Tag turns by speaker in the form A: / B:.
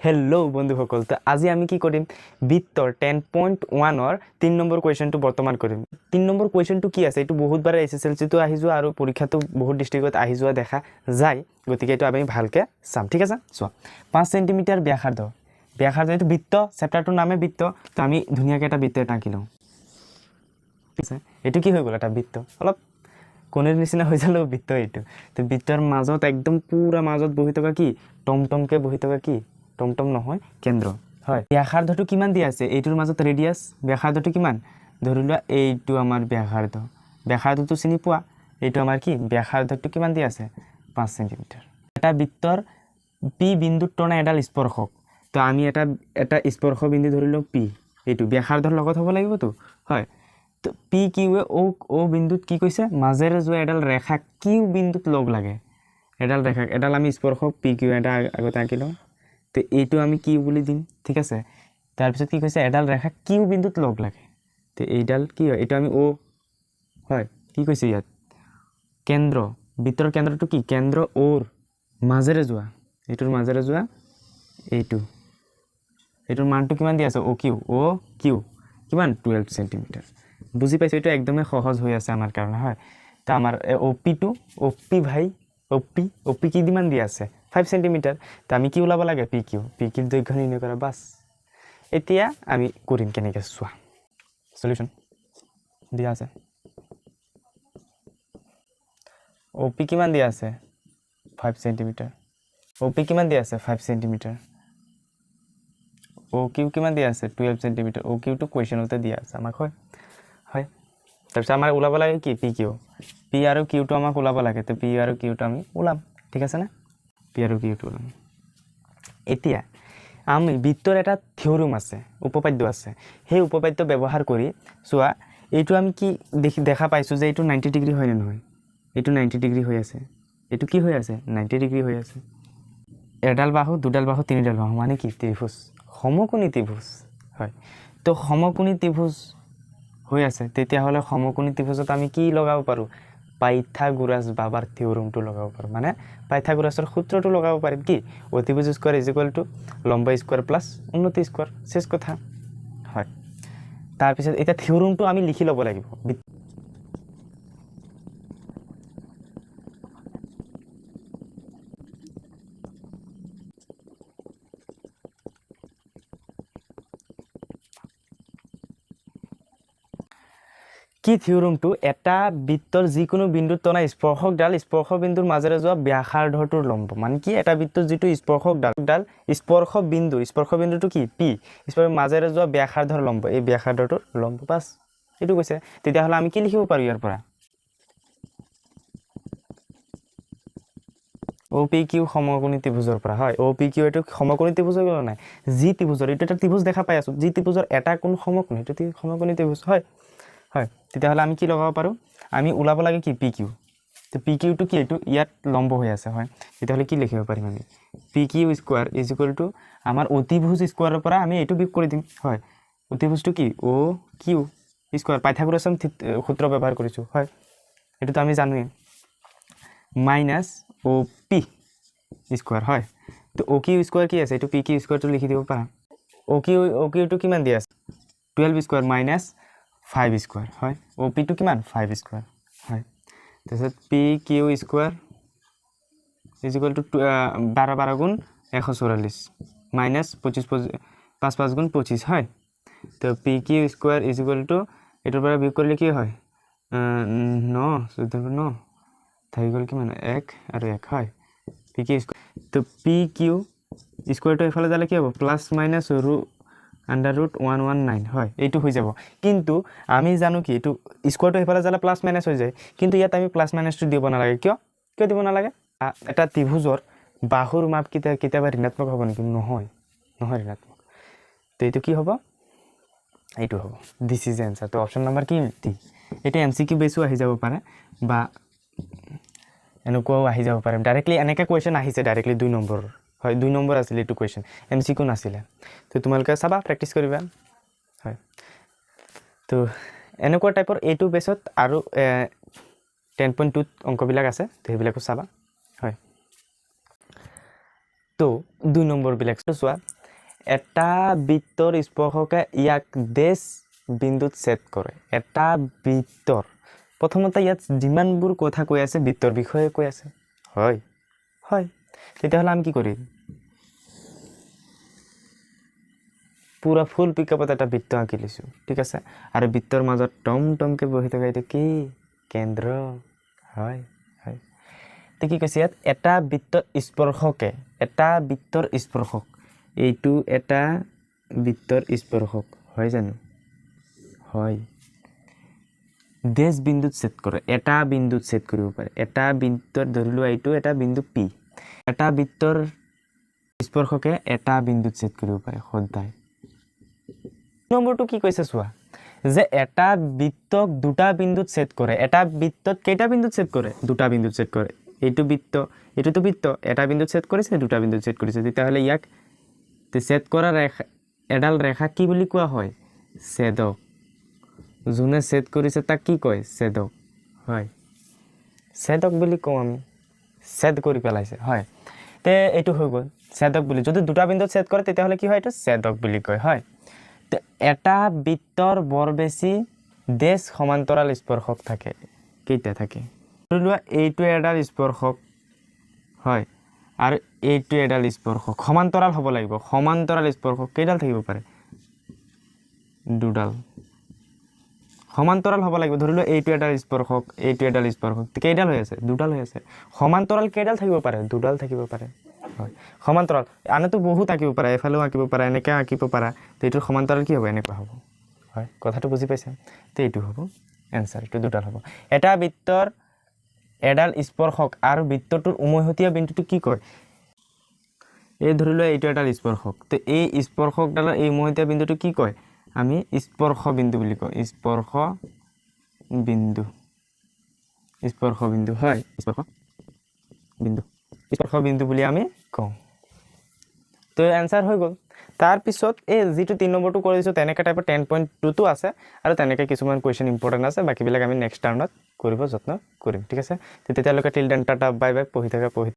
A: Hello' বন্ধুসকল, তো আজি আমি কি কৰিম, বৃত্তৰ 10.1ৰ 3 নম্বৰ কুৱেশ্যনটো বৰ্তমান কৰিম। 3 নম্বৰ কুৱেশ্যনটো কি আছে, এইটো বহুতবাৰ এছ এছ এল চিটো আহি যোৱা আৰু পৰীক্ষাটো বহুত ডিষ্ট্ৰিক্টত আহি যোৱা দেখা যায়, গতিকে এইটো আমি ভালকৈ চাম, ঠিক আছে। চোৱা, 5 চেণ্টিমিটাৰ ব্যাসাৰ্ধ, ব্যাসাৰ্ধ এইটো বৃত্ত, চেপ্টাৰটোৰ নামে বৃত্ত, তো আমি ধুনীয়াকৈ এটা বৃত্ত এটা আঁকি লওঁ, ঠিক আছে। এইটো কি হৈ গ'ল, এটা বৃত্ত, অলপ কোণেৰ নিচিনা হৈ যালেও বৃত্ত এইটো। তো বৃত্তৰ মাজত একদম পুৰা মাজত বহি থকা কি, টমটমকৈ বহি থকা কি, টমটম নহয়, কেন্দ্ৰ হয়। ব্যাসাৰ্ধটো কিমান দিয়া আছে, এইটোৰ মাজত ৰেডিয়াছ, ব্যাসাৰ্ধটো কিমান, ধৰি লোৱা এইটো আমাৰ ব্যাসাৰ্ধ, ব্যাসাৰ্ধটো চিনি পোৱা, এইটো আমাৰ কি, ব্যাসাৰ্ধটো কিমান দিয়া আছে, 5 চেণ্টিমিটাৰ। এটা বৃত্তৰ পি বিন্দুত টনা এডাল স্পৰ্শক, তো আমি এটা এটা স্পৰ্শ বিন্দু ধৰি লওঁ পি, এইটো ব্যাসাৰ্ধৰ লগত হ'ব লাগিবতো, হয়। তো পি কিউৱে অ' বিন্দুত কি কৈছে, মাজেৰে যোৱা এডাল ৰেখা কিউ বিন্দুত লগ লাগে, এডাল ৰেখা, এডাল আমি স্পৰ্শক পি কিউ এটা আগতে আঁকি লওঁ, তো এইটো আমি কিউ বুলি দিম, ঠিক আছে। তাৰপিছত কি কৈছে, এডাল ৰেখা কিউ বিন্দুত লগ লাগে, তো এইডাল কি হয়, এইটো আমি অ' হয়। কি কৈছে ইয়াত, কেন্দ্ৰ, বৃত্তৰ কেন্দ্ৰটো কি, কেন্দ্ৰ অ'ৰ মাজেৰে যোৱা, এইটোৰ মাজেৰে যোৱা এইটো, এইটোৰ মানটো কিমান দিয়া আছে, অ' কিউ, অ' কিউ কিমান, 12 চেণ্টিমিটাৰ। বুজি পাইছোঁ, এইটো একদমেই সহজ হৈ আছে আমাৰ কাৰণে, হয়। তো আমাৰ অ' পিটো, অ' পি ভাই, অ' পি, অ' পি কি কিমান দিয়া আছে, 5 চেণ্টিমিটাৰ। তো আমি কি ওলাব লাগে, পি কিউ, পি কিউৰ দৈৰ্ঘ্য নিৰ্ণয় কৰা, বাছ। এতিয়া আমি কৰিম কেনেকৈ, চোৱা চলিউশ্যন দিয়া আছে, অ' পি কিমান দিয়া আছে, 5 চেণ্টিমিটাৰ, অ' পি কিমান দিয়া আছে, 5 চেণ্টিমিটাৰ, অ' কিউ কিমান দিয়া আছে, 12 চেণ্টিমিটাৰ, অ' কিউটো কুৱেশ্যনতে দিয়া আছে আমাক, হয় হয়। তাৰপিছত আমাৰ ওলাব লাগে কি, পি কিউ, পি আৰু কিউটো আমাক ওলাব লাগে, তো পি আৰু কিউটো আমি ওলাম, ঠিক আছে না, পি আৰু কিউটো ওলাম। এতিয়া আমি বৃত্তৰ এটা থিয়ৰম আছে, উপপাদ্য আছে, সেই উপপাদ্য ব্যৱহাৰ কৰি চোৱা, এইটো আমি কি দেখা পাইছোঁ যে এইটো 90 ডিগ্ৰী হয় নে নহয়, এইটো 90 ডিগ্ৰী হৈ আছে, এইটো কি হৈ আছে, 90 ডিগ্ৰী হৈ আছে। এডাল বাহু, দুডাল বাহু, তিনিডাল বাহু, মানে কি, ত্ৰিভুজ, সমকোণী ত্ৰিভুজ হয়। তো সমকোণী ত্ৰিভুজ হৈ আছে, তেতিয়াহ'লে সমকোণী ত্ৰিভুজত আমি কি লগাব পাৰোঁ, পাইথাগোৰাছ বাবাৰ থিয়ৰমটো লগাব পাৰোঁ, মানে পাইথাগোৰাছৰ সূত্ৰটো লগাব পাৰিম, কি, অতিভুজ স্কোৱাৰ is equal to লম্ব স্কোৱাৰ প্লাছ উন্নতি স্কোৱাৰ, শেষ কথা হয়। তাৰপিছত এতিয়া থিয়ৰমটো আমি লিখি ল'ব লাগিব। কি থিয়ৰমটো, এটা বৃত্তৰ যিকোনো বিন্দুত টনা স্পৰ্শক ডাল স্পৰ্শ বিন্দুৰ মাজেৰে যোৱা ব্যাসাৰ্ধটোৰ লম্ব, মানে কি, এটা বৃত্তৰ যিটো স্পৰ্শক ডাল, ডাল স্পৰ্শ বিন্দু, স্পৰ্শ বিন্দুটো কি, পি, স্পৰ্শ মাজেৰে যোৱা ব্যাসাৰ্ধৰ লম্ব, এই ব্যাসাৰ্ধটোৰ লম্ব, বাছ এইটো কৈছে। তেতিয়াহ'লে আমি কি লিখিব পাৰোঁ ইয়াৰ পৰা, অ' পি কিউ সমকোণী ত্ৰিভুজৰ পৰা, হয়। অ' পি কিউ এইটো সমকোণী ত্ৰিভুজ হৈ গ'ল নাই, যি ত্ৰিভুজৰ, এইটো এটা ত্ৰিভুজ দেখা পাই আছোঁ, যি ত্ৰিভুজৰ এটা কোণ সমকোণ, সেইটো সমকোণী ত্ৰিভুজ হয় হয়। তেতিয়াহ'লে আমি কি লগাব পাৰোঁ, আমি ওলাব লাগে কি, পি কিউ, তো পি কিউটো কি, এইটো ইয়াত লম্ব হৈ আছে, হয়। তেতিয়াহ'লে কি লিখিব পাৰিম আমি, P Q square is equal to আমাৰ অতিভুজ স্কোৱাৰৰ পৰা আমি এইটো বিয়োগ কৰি দিম, হয়। অতিভুজটো কি, অ' কিউ স্কোৱাৰ, পাইথাগোৰাছৰ সূত্ৰ ব্যৱহাৰ কৰিছোঁ, হয়, এইটোতো আমি জানোৱেই, মাইনাছ অ' পি স্কোৱাৰ, হয়। তো অ' কিউ স্কোৱাৰ কি আছে, এইটো পি কিউ স্কোৱাৰটো লিখি দিব পাৰা। অ' কিউ, অ' কিউটো কিমান দিয়া আছে, 12 স্কোৱাৰ মাইনাছ 5 স্কোৱাৰ, হয়। অ' পিটো কিমান, 5 স্কোৱাৰ, হয়। তাৰপিছত P Q square is equal to 12 12 গুণ 144 মাইনাছ 25 5 5 গুণ 25, হয়। তো P Q square is equal to এইটোৰ পৰা বিয়োগ কৰিলে কি হয়, 9 14 9 থাকি গ'ল কিমান, 1 আৰু 1, হয়। পি কিউ স্কোৱাৰ, তো পি কিউ স্কোৱাৰটো এইফালে যালে কি হ'ব, প্লাছ মাইনাছ ৰু আণ্ডাৰ ৰুট 119, হয়, এইটো হৈ যাব। কিন্তু আমি জানো কি, এইটো স্কোৱাৰটো সেইফালে যালে প্লাছ মাইনাছ হৈ যায়, কিন্তু ইয়াত আমি প্লাছ মাইনাছটো দিব নালাগে। কিয়, কিয় দিব নালাগে, এটা ত্ৰিভুজৰ বাহুৰ মাপ কেতিয়াবা ঋণাত্মক হ'ব নেকি, নহয়, নহয় ঋণাত্মক। তো এইটো কি হ'ব, এইটো হ'ব, this is answer. তো অপশ্যন নাম্বাৰ কি, ডি। এইটো এম চি কিউ বেছো আহি যাব পাৰে বা এনেকুৱাও আহি যাব পাৰে, ডাইৰেক্টলি এনেকৈ কুৱেশ্যন আহিছে, ডাইৰেক্টলি 2 নম্বৰ, হয়, 2 নম্বৰ আছিলে এইটো কুৱেশ্যন, এম চি কিউ নাছিলে। তো তোমালোকে চাবা, প্ৰেক্টিছ কৰিবা, হয়। তো এনেকুৱা টাইপৰ এইটো বেছত আৰু 10.2 অংকবিলাক আছে, তো সেইবিলাকো চাবা, হয়। তো 2 নম্বৰবিলাক চোৱা, এটা বৃত্তৰ স্পৰ্শকে ইয়াক ডেছ বিন্দুত ছেদ কৰে। এটা বৃত্তৰ, প্ৰথমতে ইয়াত যিমানবোৰ কথা কৈ আছে বৃত্তৰ বিষয়ে কৈ আছে, হয় হয়। তেতিয়াহ'লে আমি কি কৰিম? পূৰা ফুল পিকআপত এটা বৃত্ত আঁকি লৈছোঁ, ঠিক আছে। আৰু বৃত্তৰ মাজত টম টমকৈ বহি থকা এইটো কি? কেন্দ্ৰ, হয় হয়। তো কি কৈছে ইয়াত? এটা বৃত্ত স্পৰ্শকে, এটা বৃত্তৰ স্পৰ্শক, এইটো এটা বৃত্তৰ স্পৰ্শক হয় জানো? হয়। ডেছ বিন্দুত ছেদ কৰে, এটা বিন্দুত ছেদ কৰিব পাৰে। এটা বৃত্তৰ, ধৰি লোৱা এইটো এটা বিন্দু পি, এটা বৃত্তৰ স্পৰ্শকে এটা বিন্দুত ছেদ কৰিব পাৰে সদায়। নম্বৰটো কি কৈছে চোৱা, যে এটা বৃত্তক দুটা বিন্দুত ছেদ কৰে। এটা বৃত্তত কেইটা বিন্দুত ছেদ কৰে? দুটা বিন্দুত ছেদ কৰে। এইটো বৃত্ত, এইটোতো বৃত্ত, এটা বিন্দুত ছেদ কৰিছে, দুটা বিন্দুত ছেদ কৰিছে। তেতিয়াহ'লে ইয়াক ছেদ কৰা ৰেখা, এডাল ৰেখা কি বুলি কোৱা হয়? ছেদক। যোনে ছেদ কৰিছে তাক কি কয়? ছেদক, হয়, ছেদক বুলি কওঁ আমি। ছেদ কৰি পেলাইছে, হয়। তে এইটো হৈ গ'ল ছেদক বুলি। যদি দুটা বিন্দুত ছেদ কৰে তেতিয়াহ'লে কি হয়? এইটো ছেদক বুলি কয়, হয়। তে এটা বৃত্তৰ বৰ বেছি ডেছ সমান্তৰাল স্পৰ্শক থাকে, কেইটা থাকে? ধৰি লোৱা এইটো এডাল স্পৰ্শক, হয়, আৰু এইটো এডাল স্পৰ্শক, সমান্তৰাল হ'ব লাগিব। সমান্তৰাল স্পৰ্শক কেইডাল থাকিব পাৰে? দুডাল। সমান্তৰাল হ'ব লাগিব। ধৰি লোৱা এইটো এডাল স্পৰ্শক, এইটো এডাল স্পৰ্শক, কেইডাল হৈ আছে? দুডাল হৈ আছে। সমান্তৰাল কেইডাল থাকিব পাৰে? দুডাল থাকিব পাৰে, হয়। সমান্তৰাল আনতো বহুত আঁকিব পাৰা, এফালেও আঁকিব পাৰা, এনেকৈ আঁকিব পাৰা। তো এইটোৰ সমান্তৰাল কি হ'ব? এনেকুৱা হ'ব, হয়। কথাটো বুজি পাইছা? তো এইটো হ'ব এনচাৰ, এইটো দুডাল হ'ব। এটা বৃত্তৰ এডাল স্পৰ্শক আৰু বৃত্তটোৰ উমৈহতীয়া বিন্দুটো কি কয়? এই ধৰি লোৱা এইটো এডাল স্পৰ্শক, তো এই স্পৰ্শকডালৰ এই উমৈহতীয়া বিন্দুটো কি কয়? আমি স্পৰ্শ বিন্দু বুলি কওঁ। স্পৰ্শ বিন্দু, স্পৰ্শ বিন্দু, হয়, স্পৰ্শ বিন্দু, স্পৰ্শ বিন্দু বুলি আমি কওঁ। তো এনচাৰ হৈ গ'ল। তাৰপিছত এই যিটো 3 নম্বৰটো কৰি দিছোঁ তেনেকৈ টাইপৰ 10.2টো আছে, আৰু তেনেকৈ কিছুমান কুৱেশ্যন ইম্পৰ্টেণ্ট আছে, বাকীবিলাক আমি নেক্সট টাৰ্ণত কৰিব যত্ন কৰিম, ঠিক আছে। তেতিয়ালৈকে till then tata bye bye, পঢ়ি থাকা, পঢ়ি